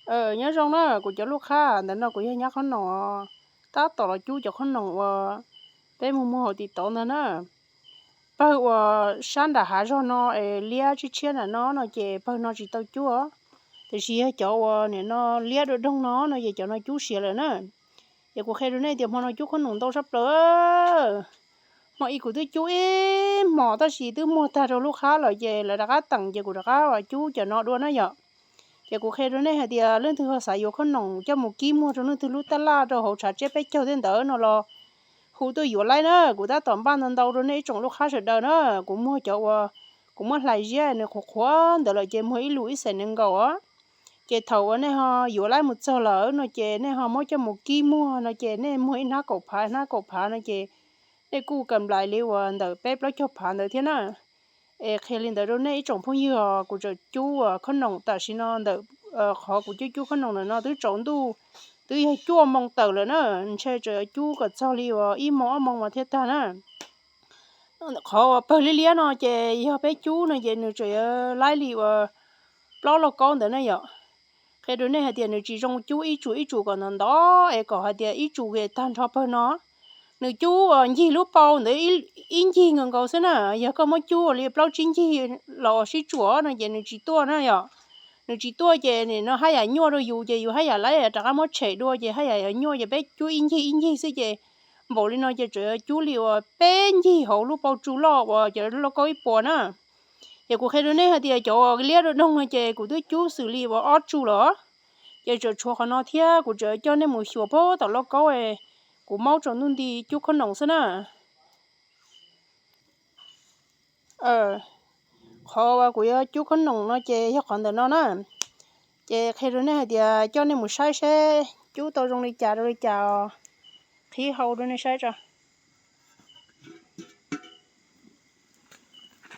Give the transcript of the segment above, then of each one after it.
Nyob zoo na, kuv cov lub qhab ntawm no kuv yog nyab qhob noom, tab tom los cub cov qhob noom uas peb mus muag hauv tim tov ntag na. Pawg uas sab nram hav zog no es liab tshiab tshiab nram no no ces pawg no tsis tau cub, tiam sis yog cov uas nim no liab dua doog no no ces cov no cub siav lawm na. Ces kuv qhia rau nej tias hmo no cub qhob noom ntau sab plaws. Hmo ib kuv twb cub ib hmos tab sis twb muag tag rau lub qhab lawm ces lawv rov qab teem ces kuv rov qab cub cov no dua na yom. Ces kuv qhia rau nej hais tias leej twg ho xav yuav qhob noom coj mus kib muag rau leej twg lub taj laj rau hauv tshav tsiab peb caug tej ntawd no los hu tuaj yuav laib na. Kuv tab tom npaj ntau ntau rau nej ib tsoom lub qhab sawv daws na. Kuv muag cov uas kuv muab hlais ziab nws qhuav qhuav ntawd lawm ces muag ib lus ib xees nees nkaum os. Ces thaum uas nej ho yuav laib mus txog lawm no ces nej ho muab coj mus kib muag no ces nej muag ib hnab kaum phav hnab kaum phav no ces nej kuj kam nplais li uas ntawm peb plaub caug phav ntawd thiab na. Es qhia li ntawd rau nej ib tsoom phooj ywg os, kuv tseem cub uas qhob noom tam sim no ntawm qhov kuv cub cub qhob noom ntawm no twb tsaus ntuj, twb yog cuaj moo tawm lawm na, ntshe tseem cub kom txog li uas ib moo ob moo mas thiaj tag na. Qhov uas pawg liab liab no ces yog peb cub no ces nws tseem yuav laib li uas plaub lauj kaub ntawd na yom. Qhia rau nej hais tias nws tsis zoo cub ib tsum ib tsum kom ntov ntov es kom hais tias ib tsum es tag nrho pawg no. Nws cub uas ncig lub paus ntawd ib ncig nkaus nkaus xwb na, yog koj muab cub ua li plaub tsib ncig los sib tsuam no ces nws tsis tuaj na yom. Nws tsis tuaj ces nim no haj yam nyuaj rau yus ces yus haj yam laib rov qab muab tshem dua ces haj yam yuav nyuaj ces peb cub ib ncig ib ncig xwb ces npaum li no ces tseem yuav cub li uas peb ncig hauv lub paus tsu loj uas cov lauj kaub ib puas na. Ces kuv qhia rau nej hais tias cov uas liab dua doog no ces kuv twb cub xws li uas ob tsu lawm, ces tseem tshuav qhov no thiab kuv tseem coj nej mus xyuas puag tom lauj kaub, kuv maub tsaus ntuj nti cub qhob noom xwb na. Qhov uas kuv yuav cub qhob noom no ces yog qhov ntawm no na. Ces qhia rau nej hais tias coj nej mus saib seb cub tau zoo li cas rau li cas os. Qhib hau rau nej saib tso.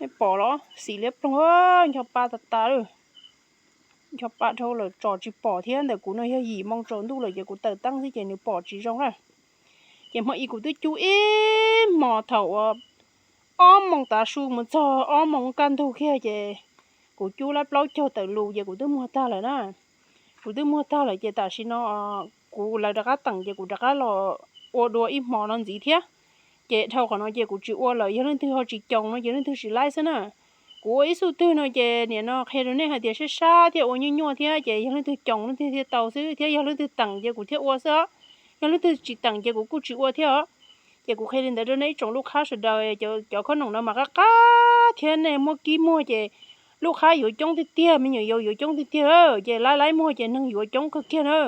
Nej pom los xim liab ploog, ncho pa tas tas lawm. Ncho pa dhau lawm tsom tsis pom thiab, ntawm kuv no yog yim moo tsaus ntuj lawm ces kuv taws teeb xwb ces nws pom tsis zoo na. Ces hmo ib kuv twb cub ib hmos thaum uas ob moos tav su mus txog ob moos kaj ntug kiag ces kuv cub lab plaub caug tawm lus ces kuv twb muag tag lawm na. Kuv twb muag tag lawm ces tam sim no kuv lawv rov qab teem ces kuv rov qab los ua dua ib hmo no ntxiv thiab. Ces dhau qhov no ces kuv tsis ua lawm, yog leej twg ho tsis coos no ces leej twg tsis laib xwb na. Kuv ua ib xuj twg no ces nim no qhia rau nej hais tias sab sab thiab ua nyuaj nyuaj thiab ces yog leej twg coos leej twg thiaj tau xwb thiab yog leej twg teem ces kuv thiaj ua xwb os. Yog leej twg tsis teem ces kuv kuj tsis ua thiab os. Ces kuv qhia li ntawd rau nej ib tsoom lub qhab sawv daws, cov khob noom no mas qab qab thiab nej muab kib muag ces lub qhab yuav coob tiag tiag, me nyuam yaus yuav coob tiag tiag, ces laib laib muag ces neeg yuav coob kawg kiag na.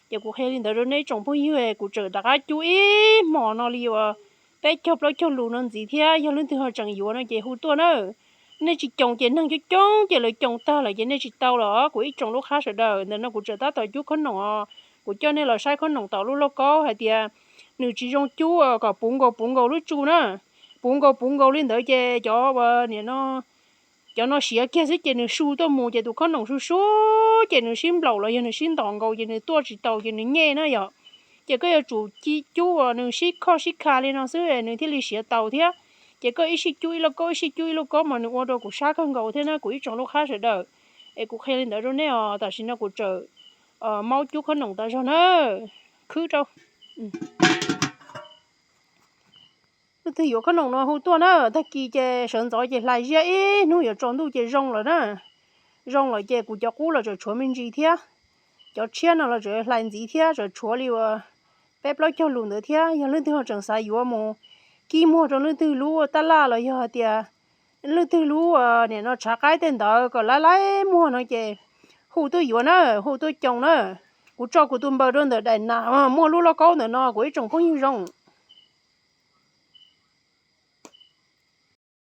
Ces kuv qhia li ntawd rau nej ib tsoom phooj ywg, kuv tseem rov qab cub ib hmos no li uas peb caug plaub caug lus no ntxiv thiab, yog leej twg ho tseem yuav no ces hu tuaj na. Nej tsis coos ces neeg coob coob ces lawv coos tag lawm ces nej tsis tau los kuv ib tsoom lub qhab sawv daws. Ntawm no kuv tseem tab tom cub khob noom os, kuv coj nej los saib khob noom tom lub lauj kaub hais tias nws tsis zoo cub kom puv nkaus puv nkaus lub tsu na. Puv nkaus puv nkaus li ntawd ces cov nim no cov no siav kiag xwb ces nws su tuaj mus ces tus khob noom su su ces nws sib nplaum los yog nws sib ntos nkaus ces nws tuaj tsis taus ces nws nyej na yom. Ces koj yuav tsum cub uas nws sib khoj sib kha li no xwb nws thiaj li siav taus thiab. Ces koj ib sij cub ib lauj kaub ib sij cub ib lauj kaub mas nws ua rau kuv sab kawg nkaus thiab na kuv ib tsoom lub qhab sawv daws. Es kuv qhia li ntawd rau nej os, tam sim no kuv tseem maub cub khob noom tas zog na. Khwb rau leej twg yuav khob noom no hu tuaj na. Tag kis ces sawv ntxov ces hlais ziab ib hnub yuav tsaus ntuj ces zoo lawm na. Zoo lawm ces kuv cov qub los tseem tshuav me ntsis thiab. Cov tshiab no los tseem hlais ntxiv thiab, tseem tshuav li uas peb plaub caug lus ntawd thiab. Yog leej twg ho tseem xav yuav mus kib muag rau leej twg lub taj laj los yog hais tias leej twg lub nim no tshav qaib tej ntawd kom laib laib muag no ces hu tuaj yuav na, hu tuaj coos na. Kuv tso kuv tus npawb rau ntawm daim nas muaj lub lauj kaub ntawm no kuv ib tsoom phooj ywg zoo.